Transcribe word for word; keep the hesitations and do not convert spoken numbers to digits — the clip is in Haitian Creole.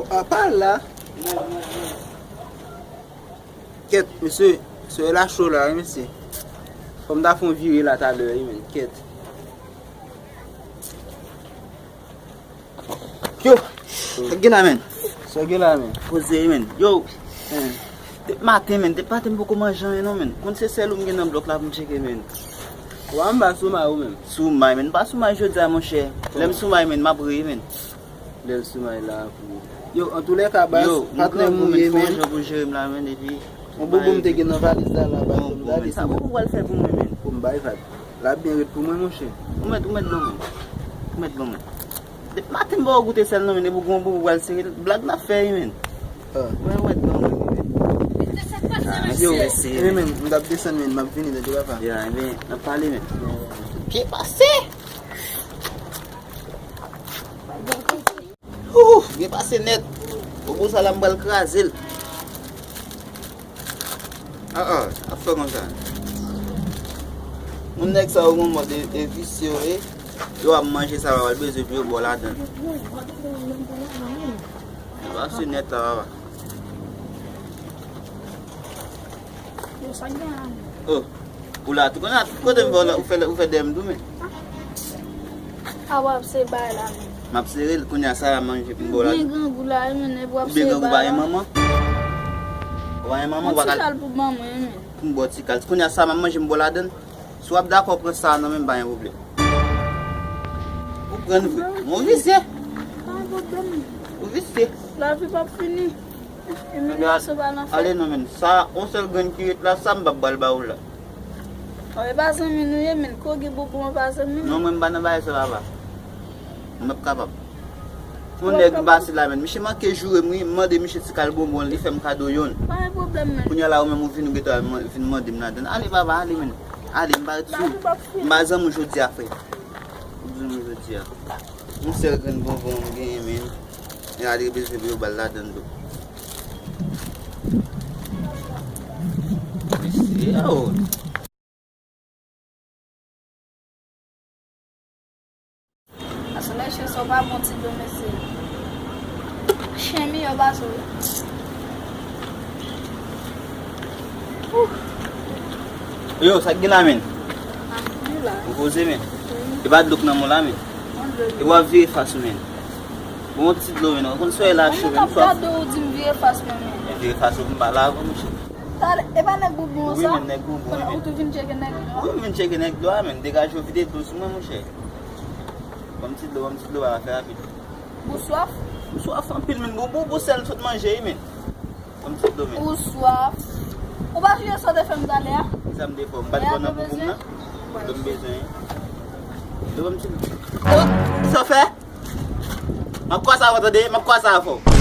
A pa la. Kèt, mesye, soyè la cho la, wi, mesye. Fò m ta fè yon vire la talè, wi, men, kèt. Yo, sa gen la, men? Sa gen la, men? Poze, men. Yo, depi maten, men, depi maten m poko manje anyen, non, men. Konn se sèl ou m gen nan blòk la pou m tcheke, men. Wa m pa sou may ou menm. Sou may, men. M pa sou may jodi a, monchè. Lè m sou may, men, m ap ri, men. Lè l sou may la pou. Yo, antoulèka, baz, patnè m ou ye, men. Yo, montre m jan pou jere m la, men, epi yon boubou m te gen nan valiz la, la, baz, m gade sa. Boubou pral fè pou mwen, men. Pou m bay vag. L ap byen ret pou mwen, monchè. Ou mèt, ou mèt ban mwen. Ou mèt ban mwen. Depi maten m ba w goute sèl non, men, epi w gen yon boubou pral sere l. Blag n ap fè, wi, men. Ah. Ou mèt ban mwen, men. Yo, men, men, m t ap desann, men, m ap vini, tande papa. Ya, men, n ap pale, men. Byen pase! Ouh, byen pase nèt. Bobo sa la m pral kraze l. Ah, ah, ap fè konsa. Moun nèg sa yo gon mòd e, e visye yo ye. Yo ap manje sa yo bezwen pou yo ba w ladan l. Byen pase nèt la, papa. Yo, sa gen la, men. Oh, ou la tou konnen, kote m vòlè, ou fè, ou fè dèyè m tou, men. A w ap se bay la, men. M ap sere l, kounye a sa la manje pou m ba w la. Gen grangou la, wi, men, epi w ap sere bay la. Ou byen grangou pa gen manman? Ou pa gen manman, ou pa ka. Yon ti kal pou ban mwen, men. Pou m ba w ti kal. Kounye a sa m ap manje, m ba w ladan l. Si w ap dakò pran sa a nan men m, pa gen pwoblèm. Ou pran l vre. Ou visye. Pa gen pwoblèm. Ou visye. Lavi p ap fini. Imiliasyon pa nan fèt. Ale non, men. Sa, yon sèl grenn ki ret la, sa m p ap pral ba ou la. Oh, e pa zanmi nou ye, men. Koge bobo an pa zanmi nou. Non, mwen, m pa nan bagay sa, papa. Mwen p ap kapab. Yon nèg m pase la, men. Misye manke joure m, wi. M mande misye ti kal bonbon, li fè m kado yonn. Pa gen pwoblèm, men. Kounye a la, ou menm, ou vin, ou gentan vin mande m ladan l. Ale, papa, ale, men. Ale, m pa ret sou. M pa zanmi w jodi a, frè. M zanmi w jodi a. Yon sèl grenn bonbon m genyen, men. Men ale bezwen pou yo ba l ladan l tou. Mesye, oh. Aswè mesye, sa w pa bon ti do mesye. Chen miyò pase w. Yo, sa k gen la, men? Ou poze, men. E pa dlo k nan men w la, men. E w ap vire fas ou, men. Bon, ti dlo, men. Ou konn soyè la cho, men. Mwen t ap gade w di m vire fas mwen, men. Vire fas ou pou m pale avè w, monchè. Talè, e pa nèg boubon sa? Wi, men, nèg boubon, men. Ou tou vin tcheke nèg dlo a? Wi, m vin tcheke nèg dlo a, men. Degaje w, vide dlo sou mwen, monchè. Ban m ti dlo, ban m ti dlo, papa, fè rapid. Ou swaf? M swaf anpil, men. Bon, bon, bon, sèl sot manje, wi, men. Ban m ti dlo, men. Ou swaf? Ou pa sonje sa w te fè m talè a? Kisa m te fè w? M pa t ba w nan boubou m nan? Dlo m bezwen. Dlo, ban m ti dlo. Oh, kisa w fè? M ap kwase avè w, tande? M ap kwase avè w.